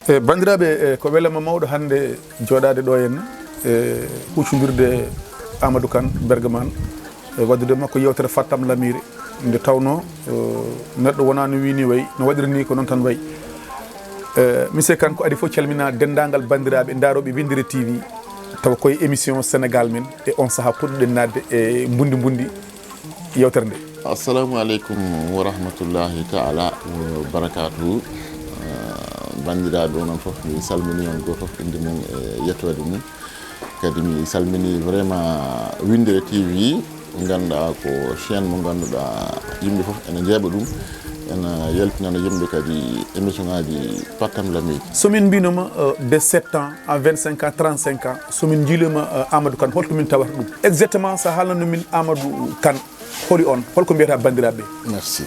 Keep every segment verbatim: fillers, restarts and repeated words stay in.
E banndiraaɓe, e ko welama mawɗo hannde jooɗaade ɗo henna, e huccondirde Amadou Kane Bergman, e waɗdude makko yeewtere Fattam Lamiire. Nde tawnoo, e, neɗɗo wonaa no wii ni wayi, no waɗiri ni ko noon tan wayi. E, Monsieur Kane, ko adii fof calmina denndaangal banndiraaɓe ndaarooɓe Winndere T V, tawa koye émission Sénégal Men, e on sahaa puɗɗuɗen naatde e mbundi mbundi yeewtere nde. Assalamu aleykum wa rahmatullahi taala wa barakatuhu. Eh, banndiraaɓe onon fof, mi salmini on gooto fof innde mum e yettoode mum. Kadi mi salmini vraiment Winndere T V, mo ngannduɗaa ko chaîne mo ngannduɗaa yimɓe fof ene njeeɓa ɗum, ene yaltinana yimɓe kadi émission ngaaji Pattam Lamiiji. So min mbinoma, euh, de sept ans à vingt-cinq ans, trente-cinq ans, so min njiilima, euh, Amadou Kane, holto min tawata ɗum? Exactement, so haalnano min Amadou Kane, holi on? Holko mbiyata banndiraaɓe? Merci.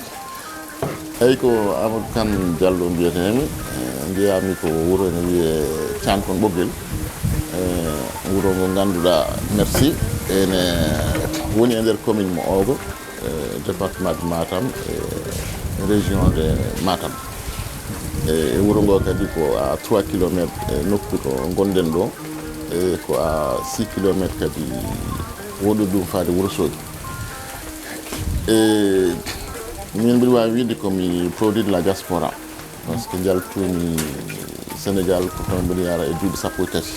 Eyi, ko Amadou Kane Diallo mbiyetee-mi. Eh, njeyaa-mi ko wuro ene wiyee Cankon Ɓoggel. Eh, wuro ngo ngannduɗaa, merci, ene woni e nder commune mo Ogo, eh, département de Matam, eh, région de Matam. E, e wuro ngo kadi ko à trois kilomètres e nokku to ngonɗen ɗo, e ko à six kilomètres kadi woɗɗude ɗum faade Wuro Soogi. E min mbiɗa waawi wiide ko mi produit de la diaspora, par ce que njaltumi Sénégal ko taw mbiɗa yara e duuɓi sappo e tati.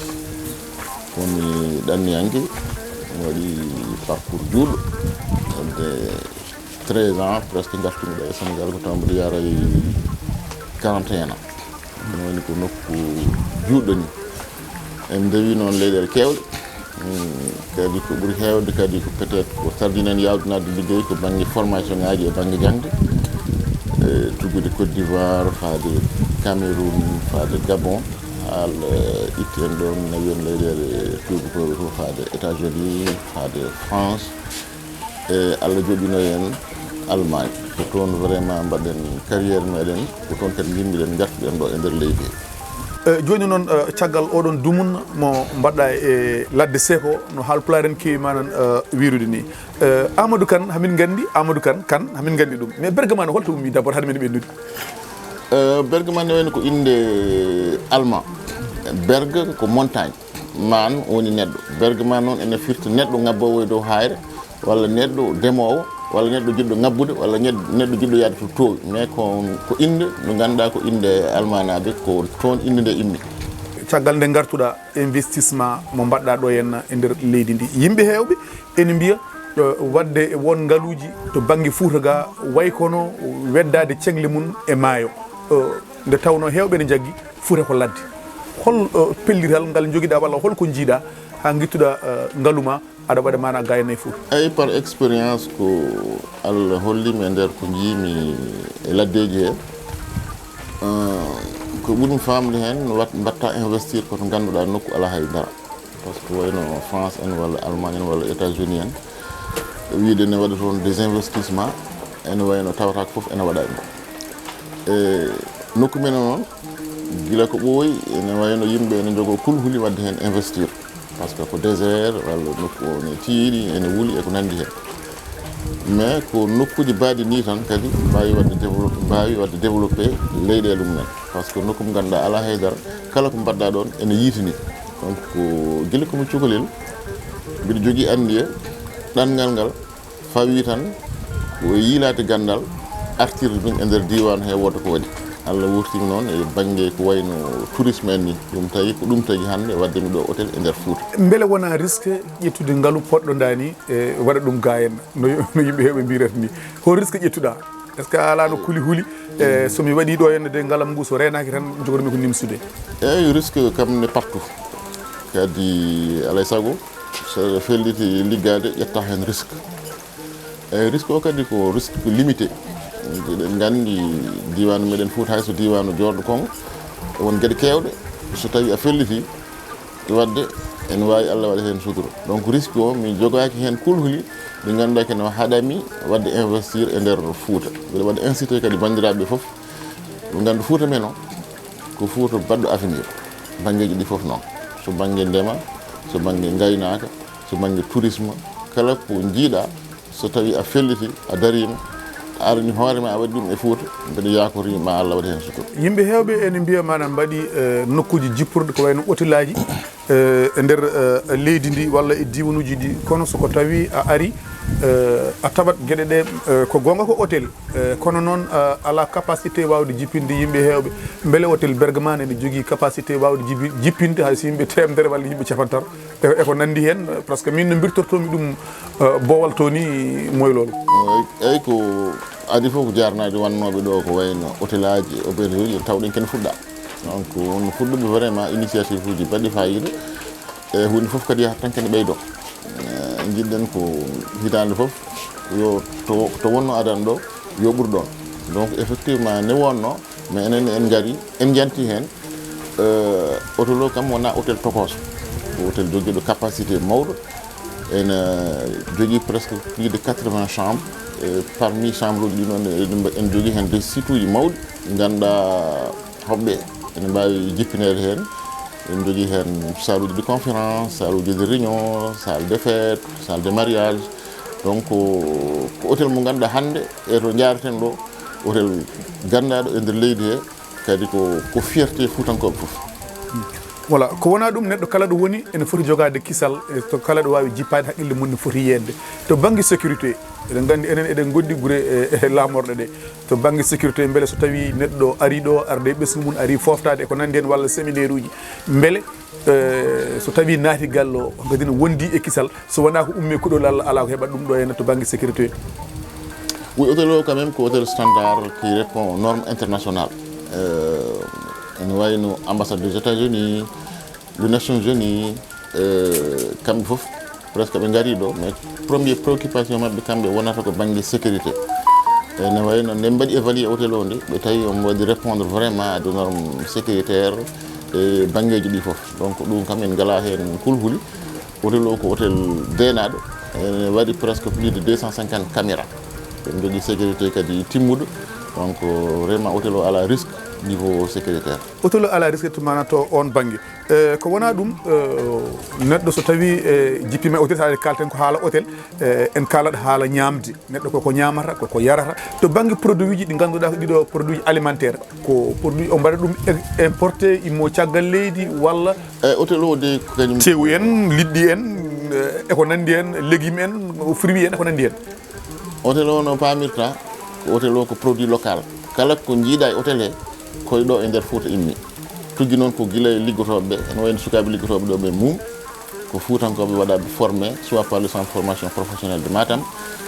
Ko mi ɗanniyanke, mi waɗi parcours juuɗo, wadde treize ans presque njaltumi ɗo e Sénégal, ko taw mbiɗa yara e quarante et un ans. Ɗum woni ko nokku juuɗo ni. En ndewi noon leyɗeele keewɗe. Mm, kadi ko ɓuri heewde kadi ko peut-être ko tardini en yaawde naatde liggey ko bannge formation ngaaji e bannge jaŋde. E tuggude Côte d'Ivoire, faade Cameroun, faade Gabon, haa, eh, itti en ɗoon, nawi en leyɗeele tuubakooɓe fof, faade États-Unis, faade France. E Allah joɓinoyi en Allemagne. Ko toon vraiment mbaɗen carrière meɗen, ko toon kadi njimmiɗen, ngartuɗen ɗo e nder leydi he. E, jooni noon, e, caggal oɗon dumunna mo mbaɗɗa e ladde seeko, no haalpulaar en keewi ma noon, e, wiirude ni. E, Amadou Kane, hamin nganndi, Amadou Kane, Kane, hamin nganndi ɗum. Mais Bergman o, holto ummi d'abord, hade men ɓennude? E, Bergman ne wayno ko innde allemand. Berg ko montagne. Man woni neɗɗo. Bergman noon ene firti neɗɗo ŋabboowo e dow haayre, walla neɗɗo demoowo, walla neɗɗo jiɗɗo ŋabbude, walla ñed-, neɗɗo jiɗɗo yahde to toowi. Mais ko, ko innde nde ngannduɗaa ko innde almaanaaɓe, ko toon innde nde immi. Caggal nde ngartuɗaa investissement mo mbaɗɗaa ɗo henna e nder leydi ndi, yimɓe heewɓe ene mbiya, eh, waɗde won ngaluuji to bannge Fuuta ga, way kono weddaade ceŋle mum e maayo. Eh, nde tawnoo heewɓe ene njaggi Fuuta ko ladde. Hol, eh, pellital ngal njogiɗaa walla hol ko njiiɗaa haa ngittuɗaa, eh, ngalu ma aɗa waɗa maanaa gayna e Fuuta? Eyi, par expérience ko Allah holli mi e nder ko njiimi e laddeeji he. Eh, ko ɓuri mi faamde heen, wat-, mbaɗta investir ko to ngannduɗaa nokku alaa hay dara. Par ce que wayno France en walla Allemagne en walla États-Unis en, wiyde ne waɗa toon des investissements, ene wayno tawata ko fof ene waɗa ɗum. E nokku men o noon, gila ko ɓooyi, ene wayno yimɓe ene njogoo kulhuli waɗde heen investir. Par ce que ko désert, walla nokku o ne tiiɗi, ene wuli e ko nanndi heen. Mais ko nokkuuji baɗɗi nii tan kadi mbaawi waɗde développé, mbaawi waɗde développé leyɗeele mumen. Par ce que nokku mo ngannduɗaa alaa hay dara, kala ko mbaɗɗaa ɗoon ene yiitini. Donc, ko gila ko mo cukalel, mbiɗo jogii anndiya, ɗanngal ngal fawii tan ko e yiilaade ganndal, artirde ɗum e nder diiwaan he, wooda ko waɗi. Allah wurtiima noon e bannge ko wayno tourisme en ni. Ɗum tawi ko ɗum tagi hannde waɗde mi ɗo hôtel e nder Fuuta. Mbele wonaa risque ƴettude ngalu poɗɗo ndaa ni, e waɗa ɗum gaayen no, no yimɓe heewɓe mbirata ni? Hol risque ƴettuɗaa? Est-ce que a alaa no kuli huli? E, so mi waɗii ɗo henne de ngalam ngu, so reenaaki tan, njogormi ko nimsude. Eeyi, risque kam ne partout. Kadi, alaa e sago, so felliti liggaade, ƴetta heen risque. Eeyi, risque o kadi ko risque limité. Eɗen nganndi diiwaanu meɗen Fuuta, hay so diiwaanu joorɗo kon, won geɗe keewɗe, so tawi a felliti, waɗde ene waawi Allah waɗa heen sutura. Donc, risque o, mi jogaaki heen kulhuli ɗi ngannduɗaa kene haɗami waɗde investir e nder Fuuta. Mbiɗa waɗa incité kadi banndiraaɓe fof, ɓe nganndu Fuuta men o, ko Fuuta baɗɗo avenir. Banngeeji ɗi fof noon. So bannge ndema, so bannge ngaynaaka, so bannge tourisme, kala ko njiiɗaa, so tawi a felliti, a dariima, Arani hoore ma a waɗi ɗum e Fuuta, mbeɗa yaakori ma Allah waɗi heen sutura. Yimɓe heewɓe ene mbiya maanaam mbaɗi, eh, nokkuuji jippurɗi ko wayno hôtelaaji, eh, e nder, eh, leydi ndi walla e diiwanuuji ɗi. Kono so ko tawi a ari, eh, a tawat geɗe ɗe, eh, ko goonga ko hôtel, eh, kono noon, eh, alaa capacité waawde jippinde yimɓe heewɓe. Mbele hôtel Bergman ene jogii capacité waawde jibi-, jippinde hay so yimɓe teemedere walla yimɓe capantati? E, e ko nanndi heen, parce que min no mbirtortoomi ɗum, eh, Boowal to ni moy loolu. Eey, eey, ko adii fof ko jaarnaade wannooɓe ɗo ko wayno hôtelaaji, auberge uji, tawɗen kene fuɗɗaa. Donc, won fuɗɗuɓe vraiment initiative uji baɗɗi faayiida. E huunde fof kadi yahat tan kene ɓeydo. Eh, njiɗɗen ko hitaande fof yo to, to wonno adan ɗo, yo ɓur ɗoon. Donc, effectivement, ne wonno, mais enen en ngari, en njanti heen. Eh, hôtel o kam wona hôtel tokooso. Ko hôtel jogiiɗo capacité mawɗo. Ene jogii presque plus de quatre-vingts chambres. E parmi chambre uji ɗi noon, en, en jogii heen des sites uji mawɗi. Ngannduɗaa hoɓɓe ene mbaawi jippineede heen. En jogii heen salle uji de conférence, salle uji de réunion, salle de fête, salle de mariage. Donc, ko, ko hôtel mo ngannduɗaa hannde e to njaareten ɗo, hôtel ganndaaɗo e nder leydi he, kadi ko, ko fierté fuutankooɓe fof. Voilà, ko wonaa ɗum, neɗɗo kala ɗo woni ene foti jogaade kisal, e to kala ɗo waawi jippaade, haqqille mum ne foti yeeɗde. To bannge sécurité, eɗen nganndi enen eɗen ngoɗɗi gure e, e laamorɗe ɗe. To bannge sécurité, mbele so tawii neɗɗo arii ɗo, arde e ɓesngu mum, arii fooftaade e ko nanndi heen walla séminaire uji, mbele, eh, so tawii naati galle o, kadi no wondi e kisal, so wonaa ko ummii kuɗol Allah, alaa ko heɓat ɗum ɗo heen to bannge sécurité? Oui, hôtel o quand même ko hôtel standard qui répond aux normes internationales. Euh, ene wayno ambassade des États-Unis, les Nations Unies, euh, kamɓe fof presque ɓe ngarii ɗo, mais première préoccupation maɓɓe kamɓe wonata ko bannge sécurité. Ene wayno nde mbaɗi évaluer hôtel o nde, ɓe tawi omo waɗi répondre vraiment à des normes sécuritaires e banngeeji ɗi fof. Donc ɗum kam en ngalaa heen kulhuli. Hôtel o ko hôtel deenaaɗo, ene waɗi presque plus de deux cent cinquante caméras. En jogii sécurité kadi timmuɗo. Donc vraiment hôtel o alaa risque niveau sécuritaire. Hôtel o alaa risque to, maanaam to oon bannge. Eh, ko wonaa ɗum, eh, neɗɗo so tawii, eh, jippima e hôtel, so kalten ko haala hôtel, eh, en kaalat haala ñaamde. Neɗɗo koko ñaamata, koko yarata. To bannge produit uji ɗi ngannduɗaa ko ɗiɗo produit alimentaire, ko produit o mbaɗa ɗum e-, importé, immo caggal leydi walla? Eh, hôtel o de ko kañum. Teewu en, liɗɗi en, eh, e ko nanndi en, légume en, fruit en, e ko nanndi en. Hôtel o no paamirta, ko hôtel o ko produit local. Kala ko njiiɗa e hôtel he, koye ɗo e nder Fuuta immi. Tuggi noon ko gila e liggotooɓe ɓe, ene wayno sukaaɓe liggotooɓe ɗo ɓe mum, ko fuutankooɓe waɗaaɓe formé, soit par le centre de formation professionnelle de Matam,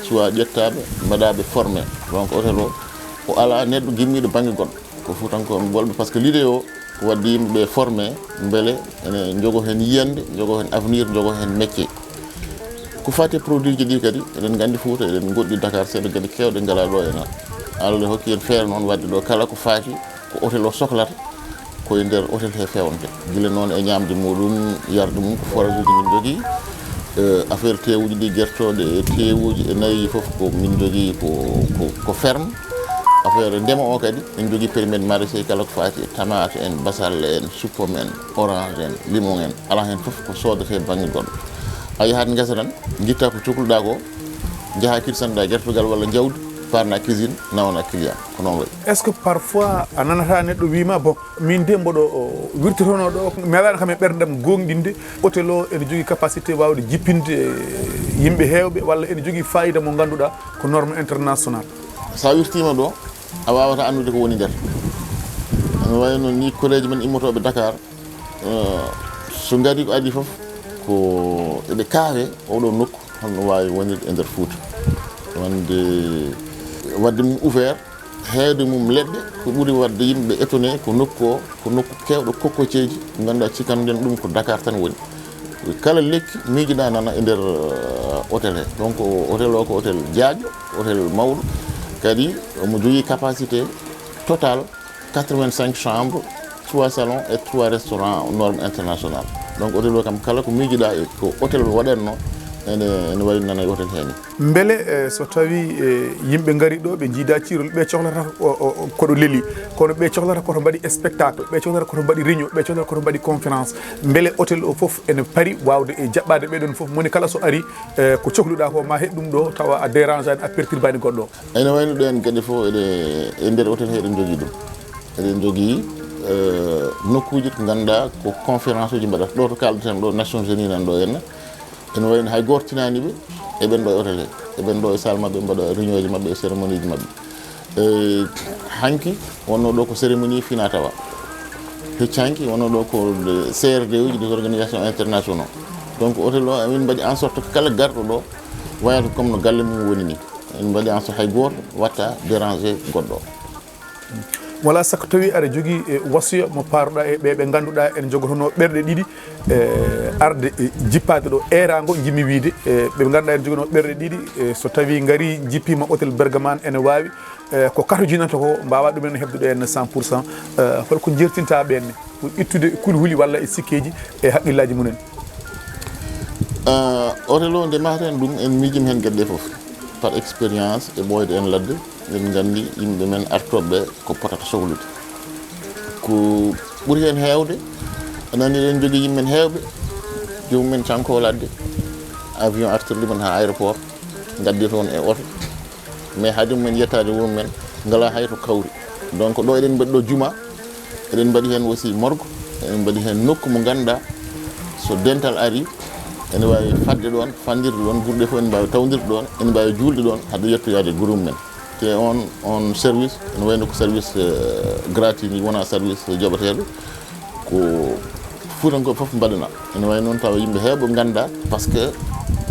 soit ƴettaaɓe mbaɗaaɓe formé. Donc hôtel o, o alaa neɗɗo gimmiiɗo bannge goɗɗo. Ko fuutankooɓe ɓolɓe, parce que l'idée o ko waɗde yimɓe ɓe formé, mbele ene njogo heen yiyannde, njogo heen avenir, njogo heen métier. Ko faati e produit ji ɗi kadi, eɗen nganndi Fuuta, eɗen ngoɗɗi Dakar, seeɗa geɗe keewɗe ngalaa ɗo e na. Allah hokki en feere noon waɗde ɗo kala ko faati ko hôtel o sohlata, ko e nder hôtel he feewnte. Gila noon e ñaamde muɗum, yarde mum, ko forage uji min njogii. Eh, affaire teewuji ɗi, gertooɗe e teewuji e nayi fof ko min njogii ko, ko, ko ferme. Affaire ndema o kadi, en njogii périmètre maraîcher kala ko faati e tamaate en, basalle en, suppome en, orange en, limon en. Alaa heen fof ko soodetee bannge goɗɗo. A yahat ngesa tan, ngitta ko cokluɗaa ko, njaha kirsanɗa gertogal walla jawdi, parna cuisine, nawana client. Ko noon wayi. Est-ce que parfois a nanata neɗɗo wiima, bon, min de mboɗo, o, wirtotono ɗo, meeɗaano kam e ɓerɗam goongɗinde, hôtel o ene jogii capacité waawde jippinde, eh, yimɓe heewɓe, walla ene jogii fayida mo ngannduɗaa ko norme international? So a wirtiima ɗo, a waawata anndude ko woni nder. Ene wayno ni collège men immotooɓe Dakar, eh, so ngari ko adii fof, ko eɓe kaawe oɗo nokku, holno waawi wonirde e nder Fuuta. Wonde, waɗde mum ouvert, heewde mum leɗɗe, ko ɓuri waɗde yimɓe étonné ko nokku o, ko nokku keewɗo kokkoceeji, ngannduɗaa cikkanno ɗen ɗum ko Dakar tan woni. Kala lekki miijiɗaa nana e nder, eh, hôtel he. Donc, hôtel o ko hôtel jaajɗo, hôtel mawɗo. Kadi omo jogii capacité total quatre-vingt-cinq chambres, trois salons et trois restaurants norme internationale. Donc, hôtel o kam kala ko miijiɗaa e ko hôtel waɗatno, Ene, ene wayi nana e hôtel hee ni. Mbele, eh, so tawii, eh, yimɓe ngarii ɗo, ɓe njiidaa ciirol, ɓe cohlata o, o, o, ko ɗo lelii, kono ɓe cohlata ko to mbaɗi spectacle, ɓe cohlata ko to mbaɗi réunion, ɓe cohlata ko to mbaɗi conférence. Mbele hôtel o fof ene pari waawde e jaɓɓaade ɓee ɗoon fof, moni kala so arii, eh, ko cohluɗaa ko, ma heɓ ɗum ɗo, tawa a dérangeaani, a perturbaani goɗɗo o. Ene wayno ɗeen geɗe fof eɗe, e nder hôtel he eɗen njogii ɗum. Eɗen njogii, eh, nokkuuji ɗi ngannduɗaa ko conférence uji mbaɗata. Ɗo to kaaldaten ɗo, Nations Unies nan ɗo henna. Ene wayno hay gooto tinaani ɓe e ɓen ɗo e hôtel he. E ɓen ɗo e salle maɓɓe, mbaɗa réunion ji maɓɓe e cérémonie ji maɓɓe. E hanki wonnoo ɗo ko cérémonie finaa tawaa. Hecci hanki wonnoo ɗo ko le C R D uji, des organisations internationaux. Donc hôtel o, emin mbaɗi en sorte que kala garɗo ɗo wayata comme no galle mum woni ni. En mbaɗi en sorte hay gooto watta déranger goɗɗo. Wala, sakko tawi aɗa jogii, eh, wasiya mo paaruɗaa e ɓe ɓe ngannduɗaa ene njogotonoo ɓerɗe ɗiɗi, eh, arde, eh, jippaade ɗo eeraango, njiɗmi wiyde, eh, ɓe ngannduɗaa ene njogonoo ɓerɗe ɗiɗi, eh, so tawii ngarii njippiima hôtel Bergman ene waawi, eh, ko katojinata ko, mbaawaa ɗumen heɓde ɗo en cent pour cent, eh, holko njeertinta ɓeen ne? Ko ittude kulhuli walla e sikkeeji e haqqillaaji mumen? Ah, hôtel o, nde mahten ɗum, en miijiima heen geɗe ɗe fof. Par expérience e ɓooyde en ladde, eɗen nganndi yimɓe men artooɓe ɓe ko potata sohlude. Ko ɓuri heen heewde, aɗa anndi eɗen njogii yimɓe men heewɓe, joomum en cankoo ladde, avion artirɗo ɗumen haa aéroport, ngaddi toon e oto. Mais haade mumen yettaade wuro mumen, ngalaa hay to kawri. Donc ɗo eɗen mbaɗi ɗo juma, eɗen mbaɗi heen aussi morgue, eɗen mbaɗi heen nokku mo ngannduɗaa so dental arii, ene waawi fadde ɗoon, fanndirde ɗoon, gure ɗe fof ene mbaawi tawndirde ɗoon, ene mbaawi juulde ɗoon, hade yettoyaade gure mumen. Te on, on service, ene wayno ko service, eh, gratuit ni, wonaa service joɓeteeɗo. Ko Fuutankooɓe fof mbaɗana. Ene wayi noon tawa yimɓe heewɓe nganndaa, par ce que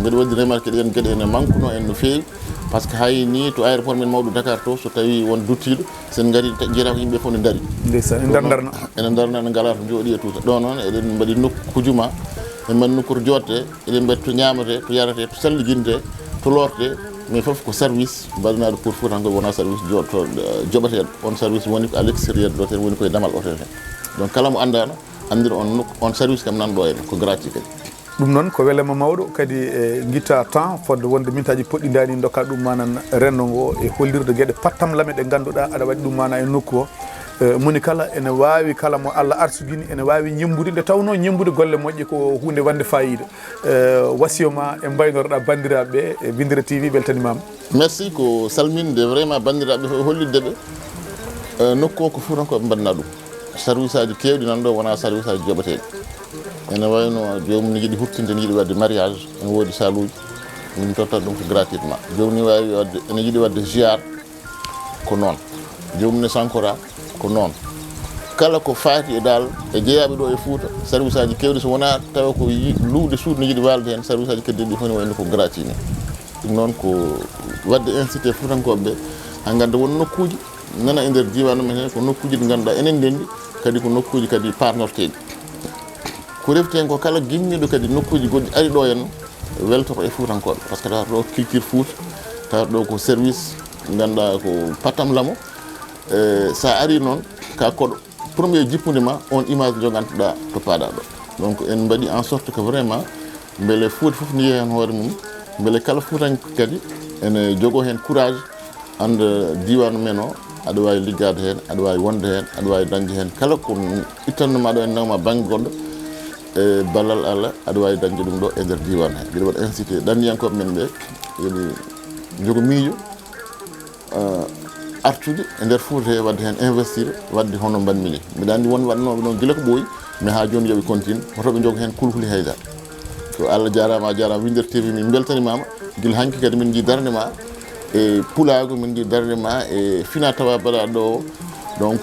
mbeɗa waɗi remarque ɗeen geɗe ene manquenoo en no feewi, par ce que hay ni to aéroport men mawɗo Dakar to, so tawii won duttiiɗo, so en ngarii, ta-, njiyata ko yimɓe fof ne ndarii. Ndeysaan, ene ndar-, ndarna. Ene ndarna, ene ngalaa to njooɗi e tuuta. Ɗo noon eɗen mbaɗi nokkuuji ma, en mbaɗi nokku to jooɗtee, eɗen mbaɗi to ñaametee, to yaretee, to salligintee, to lortee, mais fof ko service mbaɗanaaɗo pour Fuutankooɓe, wonaa service jooɗto-, eh, joɓeteeɗo. On service woni ko à l'extérieur de l'hôtel, woni koye damal hôtel he. Donc kala mo anndaano, anndira on nokku, on service kam nan ɗo en, ko gratuit kadi. Ɗum noon ko welema mawɗo kadi, e ngitta temps fodde wonde mintaaji poɗɗi ndaani dokka ɗum manan renndo ngo e hollirde geɗe pattamlame ɗe ngannduɗaa aɗa waɗi ɗum mana e nokku o. E, moni kala ene waawi, kala mo Allah arsugini, ene waawi ñemmbude, nde tawnoo ñemmbude golle moƴƴe ko huunde wande faayiida. E, wasiyo ma e mbaynoroɗaa banndiraaɓe ɓe, e Bindira T V beltanimaama. Merci, ko salminde vraiment banndiraaɓe fof e hollitde ɓe. E, nokku o ko Fuutankooɓe mbaɗna ɗum. Service aji keewɗi nan ɗo wonaa service aji joɓeteeɗi. Ene wayno joomum ne yiɗi huttinde, ne yiɗi waɗde mariage, ene woodi saluuji, min tottat ɗum ko gratuitement. Joomum ne waawi waɗde, ene yiɗi waɗde ziar, ko noon. Joomum ne sankora, ko noon. Kala ko faati e dal e jeyaaɓe ɗo e Fuuta, service aji keewɗi, so wonaa tawa ko yi-, luuwde suudu ne yiɗi waalde heen, service aji keddiiɗi ɗi fof ne wayno ko gratuit ni. Ɗum noon ko waɗde incité Fuutankooɓe ɓe, haa ngannda won nokkuuji nana e nder diiwaan men hee, ko nokkuuji ɗi ngannduɗaa enen ndenndi, kadi ko nokkuuji kadi paarnorteeɗi. Ko refti heen ko kala gimmiiɗo kadi nokkuuji goɗɗi ari ɗo henna, weltoto e Fuutankooɓe, par ce que tawata ɗo culture Fuuta, tawata ɗo ko service, ngannduɗaa ko pattamlamo. E, so a arii noon, ka koɗo, premier jippude ma, on image jogantoɗaa to paaɗaa ɗo. Donc en mbaɗi en sorte que vraiment mbele Fuuta fof ne yiya heen hoore mum, mbele kala Fuutanke kadi ene jogoo heen courage, annda diiwaan men o, aɗa waawi liggaade heen, aɗa waawi wonde heen, aɗa waawi dañde heen kala ko ittanno ma ɗo e nawma bannge goɗɗo, e ballal Allah, aɗa waawi dañde ɗum ɗo e nder diiwaan he. Mbiɗa waɗa incité ɗanniyankooɓe men ɓe, yo ɓe njogo miijo, eh, artude e nder Fuuta he, waɗde heen investir, waɗde hono mbaɗmi ni. Mbiɗa anndi won waɗnooɓe noon gila ko ɓooyi, mais haa jooni yo ɓe continue, hoto ɓe njogo heen kulhuli haydara. Ko Allah jaaraama, a jaaraama, Winndere T V, min mbeltanimaama. Gila hanki kadi min njii darnde ma e pulaagu, min njii darnde ma e fina tawa baɗa ɗo o. Donc,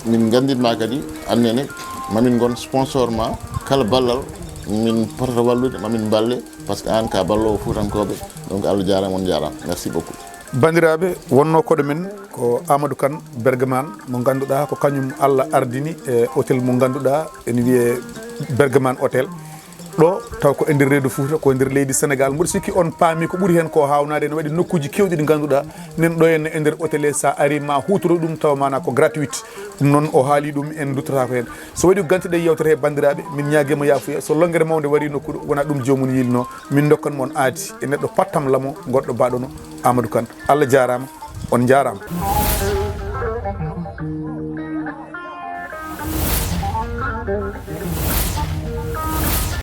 min nganndin ma kadi, annene, mamin ngon sponsor ma, kala ballal min potata wallude, mamin mballe, par ce que aan ka balloowo Fuutankooɓe. Donc, Allah jaaraama, on njaaraama. Merci beaucoup. Banndiraaɓe, wonnoo koɗo men ko Amadou Kane Bergman, mo ngannduɗaa ko kañum Allah ardini e hôtel mo ngannduɗaa ene wiyee Bergman Hôtel. Ɗo taw ko e nder reedu Fouta, ko e nder leydi Sénégal. Mboɗo sikki on paami ko ɓuri heen ko haawnaade, ene waɗi nokkuuji keewɗi ɗi ngannduɗaa nen ɗo henne e nder hôtel he, so a ari ma huutoro ɗum tawa maanaa ko gratuite. Ɗum noon o haali ɗum, en duttotaako heen. So waɗi ko gante ɗe yewtere he banndiraaɓe, min ñaagii mo yaafuya. So lonngere mawnde warii nokkuɗo, wona ɗum joomum yiilno, min ndokkan mon aadi e neɗɗo pattam lamo goɗɗo baɗono Amadou Kane. Allah jaaraama, on njaaraama.